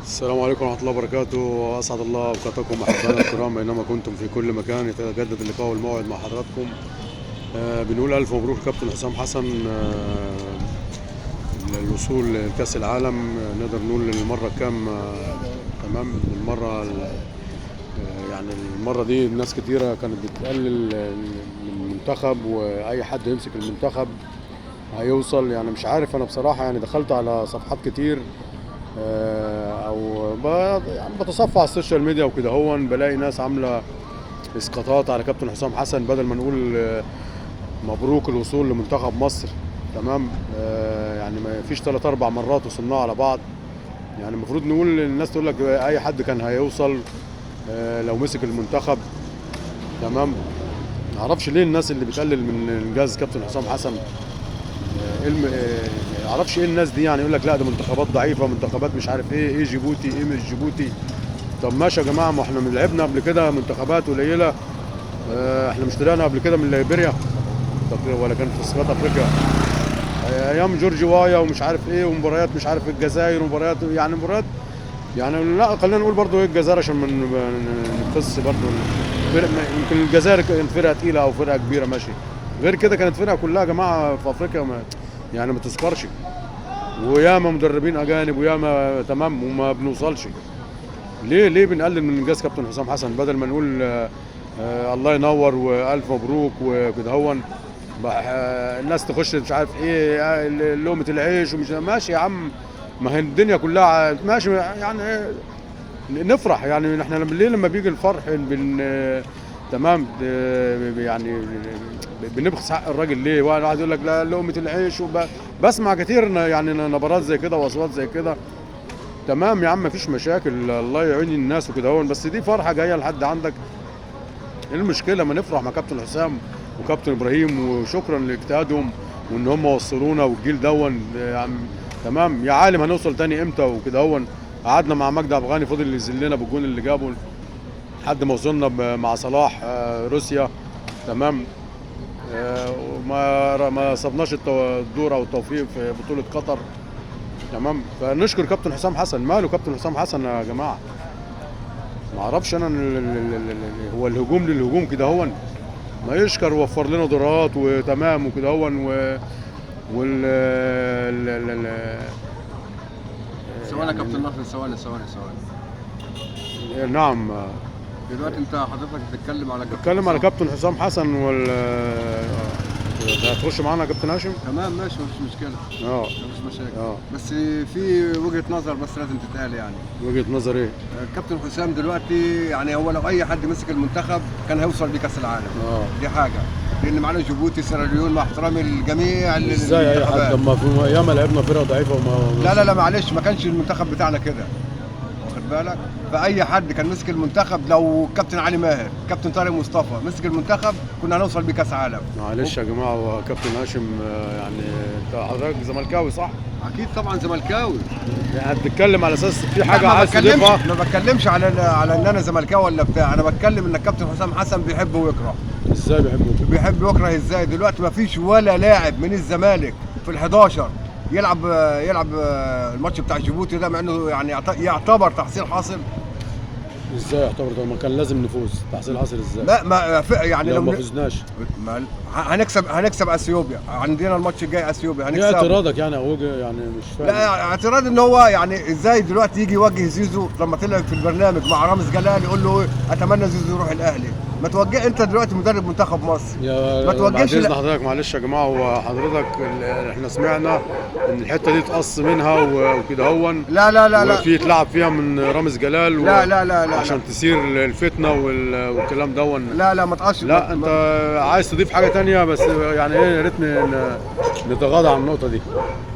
السلام عليكم ورحمة الله وبركاته، أسعد الله أوقاتكم أحبائنا الكرام أينما كنتم في كل مكان. يتجدد اللقاء والموعد مع حضراتكم. بنقول ألف مبروك لكابتن حسام حسن، الوصول لكأس العالم. نقدر نقول للمرة كام؟ تمام، المرة يعني المرة دي ناس كتيرة كانت بتقلل من المنتخب، وأي حد يمسك المنتخب هيوصل. يعني مش عارف أنا بصراحة، يعني دخلت على صفحات كتير، او يعني بتصفح على ال social media وكده، هون بلاقي ناس عامله اسقاطات على كابتن حسام حسن، بدل ما نقول مبروك الوصول لمنتخب مصر. تمام، يعني ما فيش 3-4 مرات وصلناها على بعض. يعني المفروض نقول للناس تقول لك اي حد كان هيوصل لو مسك المنتخب. تمام، ما اعرفش ليه الناس اللي بتقلل من انجاز كابتن حسام حسن، اعرفش ايه الناس دي. يعني يقول لك لا ده منتخبات ضعيفة، منتخبات مش عارف ايه، ايه جيبوتي، ايه مش جيبوتي. طب ماشي يا جماعة، ما احنا لعبنا قبل كده منتخبات قليله، احنا مش طلعنا قبل كده من ليبيريا ولا كان في تصفيات افريقيا ايام جورج وايا ومش عارف ايه، ومباريات مش عارف الجزائر، ومباريات يعني مباريات يعني لا خلينا نقول برضو ايه الجزائر عشان ما نقص برضو فرق. يمكن الجزائر كانت فرقه تقيلة او فرقه كبيرة ماشي، غير كده كانت فرقه كلها يا جماعة في افريقيا ما يعني ما تذكرش، وياما مدربين اجانب وياما تمام وما بنوصلش. ليه بنقلل من انجاز كابتن حسام حسن بدل ما نقول الله ينور والف مبروك وكده؟ هون الناس تخش مش عارف ايه لقمة العيش ومش ماشي يا عم، ما هي الدنيا كلها ماشي. يعني نفرح، يعني احنا ليه لما بيجي الفرح تمام يعني بنبخس حق الراجل ليه؟ واحد يقول لك لا لقمة العيش، بسمع كتير يعني نبرات زي كده واصوات زي كده. تمام يا عم مفيش مشاكل، الله يعين الناس وكده هون، بس دي فرحه جاية لحد عندك. ايه المشكلة ما نفرح مع كابتن حسام وكابتن ابراهيم، وشكرا لاجتهادهم وان هم وصلونا والجيل دون يعني تمام. يا عالم هنوصل تاني امتى وكده هون؟ قعدنا مع مجدي عبد الغني فضل يذلنا بالجون اللي جابه لحد ما وصلنا مع صلاح روسيا. تمام، وما ما صبناش الدور او التوفيق في بطوله قطر. تمام، فنشكر كابتن حسام حسن. ماله كابتن حسام حسن يا جماعة؟ ما اعرفش انا هو الهجوم للهجوم كده هون، ما يشكر وفر لنا دورات وتمام وكده هون وال ثواني يا كابتن ناصر، ثواني. نعم، دلوقتي انت حضرتك بتتكلم على كابتن، بتكلم على كابتن حسام حسن وال هتخش معانا يا كابتن هاشم؟ تمام ماشي، مفيش مشكلة. مفيش مشاكل. بس في وجهه نظر بس لازم تتقال. يعني وجهه نظر ايه؟ كابتن حسام دلوقتي يعني هو لو اي حد مسك المنتخب كان هيوصل بكاس العالم. دي حاجة، لان معانا جيبوتي، سيراليون، مع احترامي للجميع. ازاي اي حد؟ لما في ياما لعبنا فرقه ضعيفة وما لا لا لا معلش، ما كانش المنتخب بتاعنا كده، واخد بالك؟ فاي حد كان مسك المنتخب، لو كابتن علي ماهر، كابتن طارق مصطفى مسك المنتخب، كنا هنوصل بكاس عالم. معلش يا جماعة، وكابتن هاشم يعني انت حضرتك زملكاوي صح؟ اكيد طبعا زملكاوي. يعني هتتكلم على اساس في حاجة عايز تضيفها؟ ما بتكلمش على ان انا زملكاوي ولا بتاع، انا بتكلم ان الكابتن حسام حسن بيحب ويكره. ازاي بيحب ويكره؟ بيحب ويكره ازاي؟ دلوقتي ما فيش ولا لاعب من الزمالك في ال11 يلعب الماتش بتاع جيبوتي ده، مع انه يعني يعتبر تحصيل حاصل. ازاي يعتبر؟ ده ما كان لازم نفوز، تحصيل حاصل ازاي؟ لا ما يعني لو ما فزناش هنكسب اثيوبيا، عندنا الماتش الجاي اثيوبيا هنكسب. ايه اعتراضك يعني او يعني مش فاهم؟ لا اعتراض ان هو يعني ازاي دلوقتي يجي يوجه زيزو لما طلع في البرنامج مع رامز جلال يقول له اتمنى زيزو يروح الاهلي. ما توجه انت دلوقتي مدرب منتخب مصر، ما توجهش. بعد حضرتك معلش يا جماعة، هو حضرتك احنا سمعنا ان الحتة دي اتقص منها وكده هون. لا لا لا لا، وفي اتلعب فيها من رامز جلال لا لا لا لا عشان تثير الفتنة والكلام دون. لا لا ما تقصش. لا انت عايز تضيف حاجة ثانية بس يعني ايه، يا ريت نتغاضى عن النقطة دي.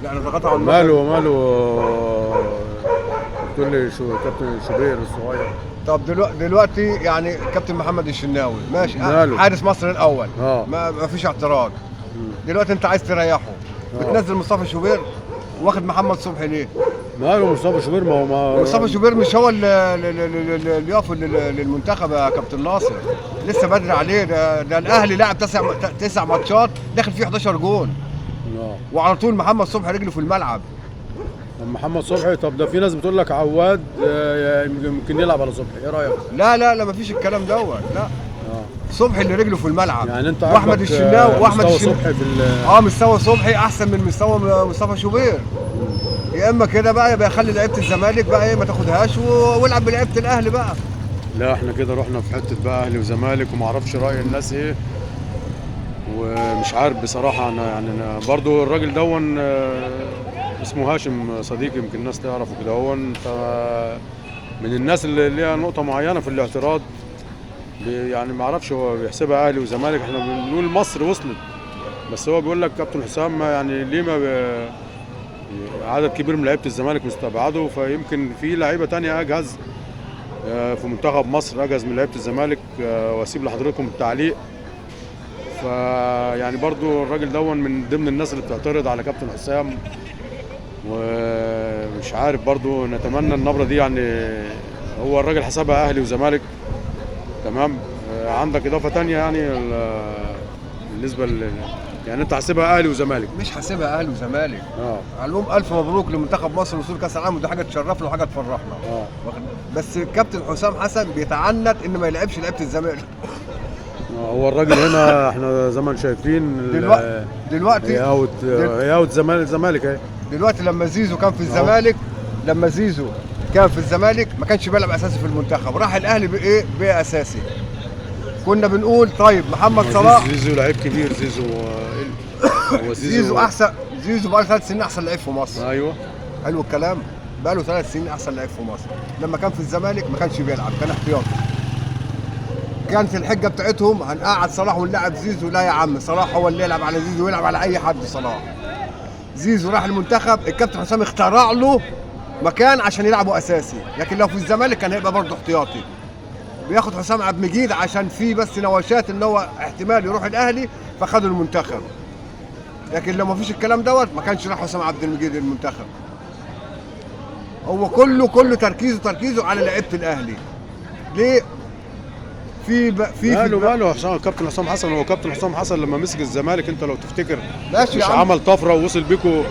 لا نتغاضى عن النقطة. ماله تقول لي شو كابتن شوبير الصغير؟ طب دلوقتي يعني كابتن محمد الشناوي ماشي، حارس مصر الاول، ما فيش اعتراض. دلوقتي انت عايز تريحه، بتنزل مصطفى شوبير، واخد محمد صبحي ليه؟ ماله مصطفى شوبير؟ ما هو مصطفى شوبير مش هو اللي يقف للمنتخب يا كابتن ناصر، لسه بدري عليه. ده الاهلي لعب 9 ماتشات داخل فيه 11 جون، وعلى طول محمد صبحي رجله في الملعب. طب محمد صبحي، طب ده في ناس بتقول لك عواد يمكن يلعب على صبحي، ايه رايك؟ لا لا لا، مفيش الكلام دوت. لا صبحي اللي رجله في الملعب يعني انت واحمد الشناوي، واحمد مستوى صبحي في مستوى صبحي احسن من مستوى مصطفى شوبير. يا اما كده بقى يبقى يخلي لعيبة الزمالك بقى ايه ما تاخدهاش والعب بلعيبه الاهلي بقى. لا احنا كده رحنا في حتة بقى اهلي وزمالك وما اعرفش راي الناس ايه، ومش عارف بصراحة. انا يعني انا برضو الراجل دون اسمه هاشم صديقي، يمكن الناس تعرفه كده هون، من الناس اللي ليها نقطة معينة في الاعتراض، يعني ما اعرفش هو بيحسبها اهلي وزمالك. احنا بنقول مصر وصلت، بس هو بيقول لك كابتن حسام يعني ليه ما عدد كبير من لعيبة الزمالك مستبعده، فيمكن في لعيبة ثانية اجهز في منتخب مصر، اجهز من لعيبة الزمالك. واسيب لحضراتكم التعليق. فيعني برضو الراجل دون من ضمن الناس اللي بتعترض على كابتن حسام، ومش عارف برضو، نتمنى النبرة دي يعني هو الراجل حسبها اهلي وزمالك. تمام. عندك اضافه ثانية يعني بالنسبة يعني انت حاسبها اهلي وزمالك؟ مش حاسبها اهلي وزمالك. على العموم الف مبروك لمنتخب مصر وصول كاس العالم، ودي حاجة تشرفنا وحاجه تفرحنا. بس الكابتن حسام حسن بيتعنت ان ما يلعبش لعيبة الزمالك. هو الراجل هنا احنا زي ما شايفين دلوقتي out الزمالك اهي. دلوقتي لما زيزو كان في الزمالك، لما زيزو كان في الزمالك ما كانش بيلعب اساسي في المنتخب، راح الاهلي بايه؟ باساسي. كنا بنقول طيب محمد صلاح، زيزو لعيب كبير، زيزو هو زيزو احسن، زيزو بقى له 3 سنين احسن لعيب في مصر. ايوه حلو الكلام، بقى له 3 سنين احسن لعيب في مصر. لما كان في الزمالك ما كانش بيلعب، كان احتياطي. كانت الحجة بتاعتهم هنقعد صلاح ونلعب زيزو. لا يا عم، صلاح هو اللي يلعب على زيزو ويلعب على اي حد. صلاح زيزو راح المنتخب، الكابتن حسام اخترع له مكان عشان يلعبوا اساسي، لكن لو في الزمالك كان هيبقى برضه احتياطي. بياخد حسام عبد المجيد عشان في بس نواشات ان هو احتمال يروح الاهلي، فخدوا المنتخب. لكن لو ما فيش الكلام دوت ما كانش راح حسام عبد المجيد المنتخب. هو كله تركيزه على لعيبة الاهلي. ليه؟ في ماله حسام، كابتن حسام حسن، هو كابتن حسام حسن لما مسك الزمالك انت لو تفتكر مش عمل طفرة ووصل بيكو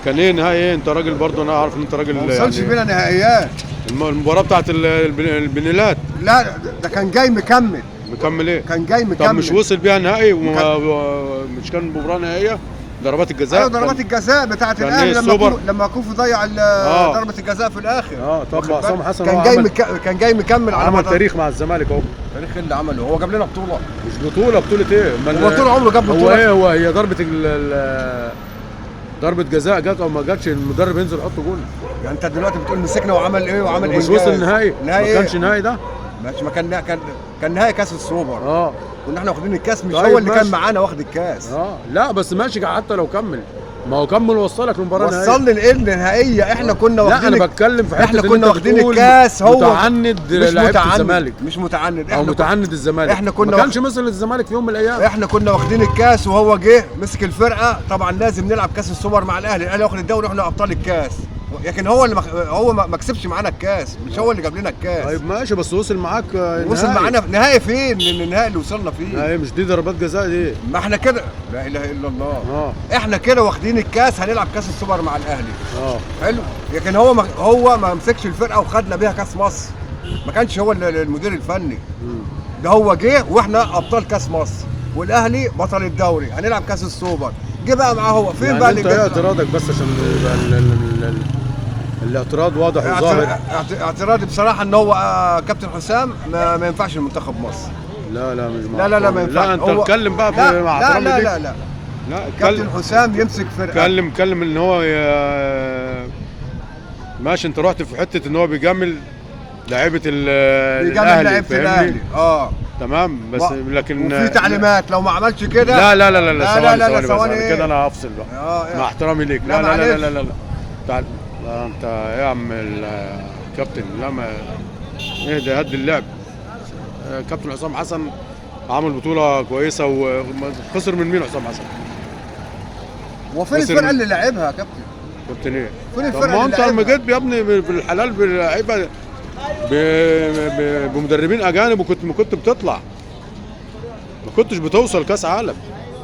كان ايه نهائي ايه؟ انت راجل برضه، انا اعرف ان انت راجل ما وصلش يعني بينا نهائيات. المباراة بتاعت البنيلات، لا ده كان جاي مكمل. مكمل ايه؟ كان جاي مكمل. طب مش وصل بيها نهائي ومش كان مباراة نهائية؟ ضربات الجزاء. ايوه ضربات الجزاء بتاعت الاهلي لما كوفي ضيع ضربه الجزاء في الاخر. طب حسام حسن كان جاي مكمل على عمل تاريخ مع الزمالك اهو. تاريخ اللي عمله هو جاب لنا بطوله، مش بطوله، بطوله ايه؟ هو طول عمره جاب بطوله. هو ايه، هو هي ضربه ضربه جزاء جت او ما جاتش المدرب ينزل يحط جول. يعني انت دلوقتي بتقول مسكنا وعمل ايه وعمل ايه؟ مش وصل النهائي؟ ما كانش نهائي ده؟ ماشي، ما كان نهائي كاس السوبر. كنا احنا واخدين الكاس، مش طيب هو اللي ماشي. كان معانا واخد الكاس. لا بس ماشي، حتى لو كمل، ما هو كمل وصلك للمباراة النهائية. وصلني لايه النهائية؟ احنا كنا واخدين، لا انا بتكلم في حتة احنا كنا واخدين الكاس. هو متعند لعيبة الزمالك، مش متعند، احنا متعند الزمالك. احنا كنا ما كانش مثل الزمالك في يوم من الايام. احنا كنا واخدين الكاس وهو جه مسك الفرقة. طبعا لازم نلعب كاس السوبر مع الاهلي، الاهلي واخد الدوري واحنا ابطال الكاس. لكن هو اللي هو ما كسبش معانا الكاس، مش هو اللي جاب لنا الكاس. طيب ماشي، بس وصل معاك وصل معانا نهائي. فين النهائي اللي وصلنا فيه؟ نهائي مش دي ضربات جزاء دي؟ ما احنا كده لا اله الا الله. احنا كده واخدين الكاس، هنلعب كاس السوبر مع الاهلي. حلو، لكن هو ما مسكش الفرقة وخدنا بيها كاس مصر. ما كانش هو المدير الفني ده، هو جه واحنا ابطال كاس مصر والاهلي بطل الدوري، هنلعب كاس السوبر. جه بقى معاه هو فين يعني بقى اللي انت ايه اعتراضك بس عشان يبقى الاعتراض واضح وظاهر؟ اعتراضي بصراحة ان هو كابتن حسام ما ينفعش المنتخب مصر. لا لا مش لا لا لا ما ينفعش. لا انت اتكلم بقى مع احترامي لا لا لا لا كابتن حسام يمسك فرقه. اتكلم ان هو ماشي. انت رحت في حتة ان هو بيجامل لعيبة الاهلي، لعيبة الاهلي. تمام، بس لكن وفي تعليمات لو ما عملش كده. لا لا لا لا لا ثواني ثواني كده، انا هفصل بقى مع احترامي ليك. لا لا لا لا لا لا تعال، لا انت يا عم الكابتن، لا ما اهدى، هدي اللعب. كابتن حسام حسن عمل بطوله كويسة، وخسر من مين حسام حسن؟ هو فين الفرقة اللي لعبها يا كابتن؟ كابتن ايه؟ فين الفرقة اللي ما انت لما جيت يا ابني بالحلال باللعيبه بمدربين اجانب، وكنت ما كنت بتطلع، ما كنتش بتوصل كاس عالم.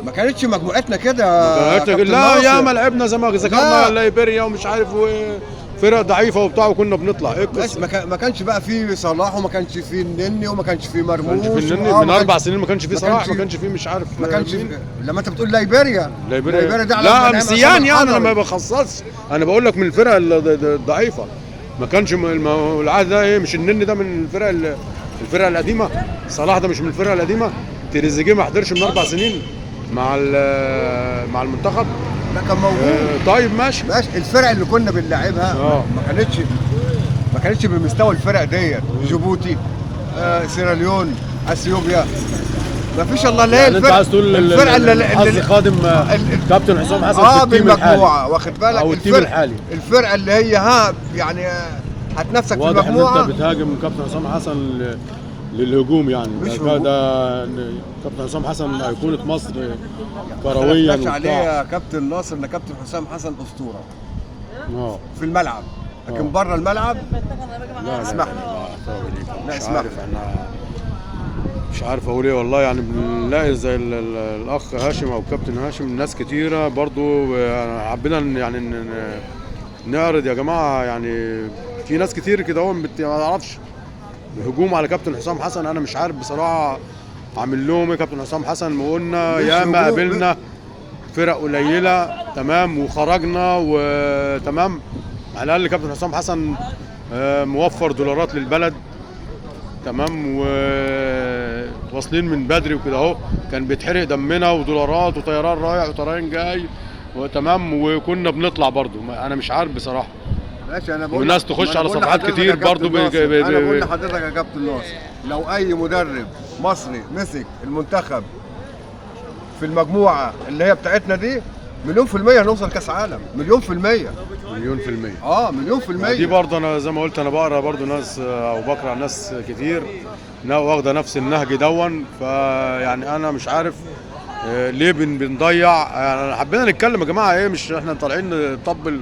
ما كانتش مجموعتنا كده. لا ياما لعبنا زي ما ذكرنا ليبيريا ومش عارف وفرق ضعيفة وبتاع وكنا بنطلع. ايه القصة؟ ما كانش بقى فيه صلاح وما كانش فيه النني وما كانش فيه مرموش. ما كانش فيه النني من 4 سنين، ما كانش فيه صلاح، ما كانش فيه مش عارف، ما كانش. لما انت بتقول ليبيريا ده لا نسيان يعني، انا ما بخصصش، انا بقول لك من الفرق الضعيفة. ما كانش العهد ده ايه، مش النني ده من الفرق القديمة، صلاح ده مش من الفرقة القديمة، تريزيجيه ما حضرش من 4 سنين مع المنتخب، لا كان موجود. طيب ماشي الفرق اللي كنا بنلعبها ما كانتش بمستوى الفرق ديت. جيبوتي، سيراليون، اثيوبيا، ما فيش الله. لا يعني انت عايز تقول الفرقة اللي خادم كابتن حسام حسن في ال team بالمجموعة، واخد بالك؟ او ال team الحالي، الفرقة اللي هي يعني هتنافسك في المجموعة. واضح ان انت بتهاجم كابتن حسام حسن للهجوم يعني. ده كابتن حسام حسن ايقونة مصر كرويا. ما عليه يا كابتن ناصر ان كابتن حسام حسن اسطورة في الملعب، لكن بره الملعب لا اسمح لي. لا اسمح لي، انا مش عارف اقول ايه والله. يعني بنلاقي زي الاخ هاشم او كابتن هاشم ناس كتيرة برضو حبينا يعني نعرض يا جماعة. يعني في ناس كتير كده هو ما اعرفش هجوم على كابتن حسام حسن، انا مش عارف بصراحة عامل لهم ايه كابتن حسام حسن. ما قلنا ياما قابلنا فرق قليله تمام وخرجنا وتمام، على الاقل كابتن حسام حسن موفر دولارات للبلد تمام، وواصلين من بدري وكده اهو، كان بيتحرق دمنا ودولارات وطيران رايح وطيران جاي وتمام، وكنا بنطلع برضو. انا مش عارف بصراحة. ماشي، انا بقول والناس تخش على صفحات كتير برضو. انا بقول لحضرتك يا كابتن ناصر، لو اي مدرب مصري مسك المنتخب في المجموعة اللي هي بتاعتنا دي 1,000,000% هنوصل كاس عالم. 1,000,000%. 1,000,000%. 1,000,000%. دي برضه انا زي ما قلت، انا بقرا برضه ناس او بقرا ناس كتير واخده نفس النهج دون. فيعني انا مش عارف ليه بنضيع. يعني حبينا نتكلم يا جماعة، ايه مش احنا طالعين نطبل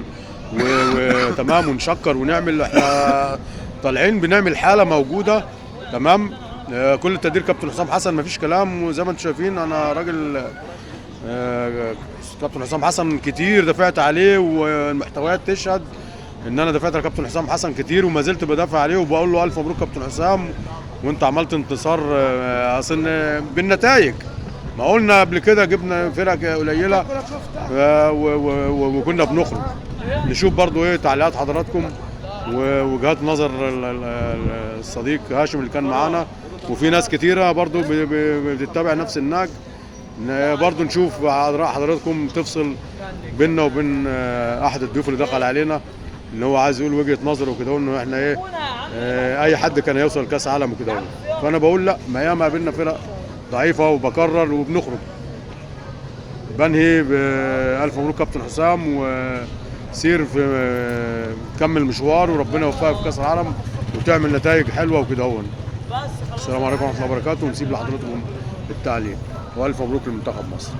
وتمام ونشكر ونعمل، احنا طالعين بنعمل حاله موجودة تمام. كل التقدير كابتن حسام حسن، مفيش كلام. وزي ما انتم شايفين انا راجل كابتن حسام حسن كتير دافعت عليه، والمحتويات تشهد ان انا دافعت على كابتن حسام حسن كتير وما زلت بدافع عليه، وبقول له الف مبروك كابتن حسام، وانت عملت انتصار اصل بالنتائج. ما قلنا قبل كده جبنا فرق قليله وكنا بنخرج. نشوف برضو ايه تعليقات حضراتكم ووجهات نظر الصديق هاشم اللي كان معانا، وفي ناس كتيرة برضو بتتبع نفس النهج. برضو نشوف حضراتكم تفصل بيننا وبين احد الضيوف اللي دخل علينا، ان هو عايز يقول وجهه نظره وكده، انه احنا ايه اي حد كان هيوصل كاس عالم وكده. فانا بقول لا، ما ياما قابلنا فرق ضعيفة وبكرر وبنخرج. بنهي بالف مبروك كابتن حسام، وسير في كمل مشوار، وربنا يوفقك في كاس العالم وتعمل نتائج حلوة وكده. السلام عليكم ورحمة الله وبركاته، ونسيب لحضراتكم التعليق، والف مبروك لمنتخب مصر.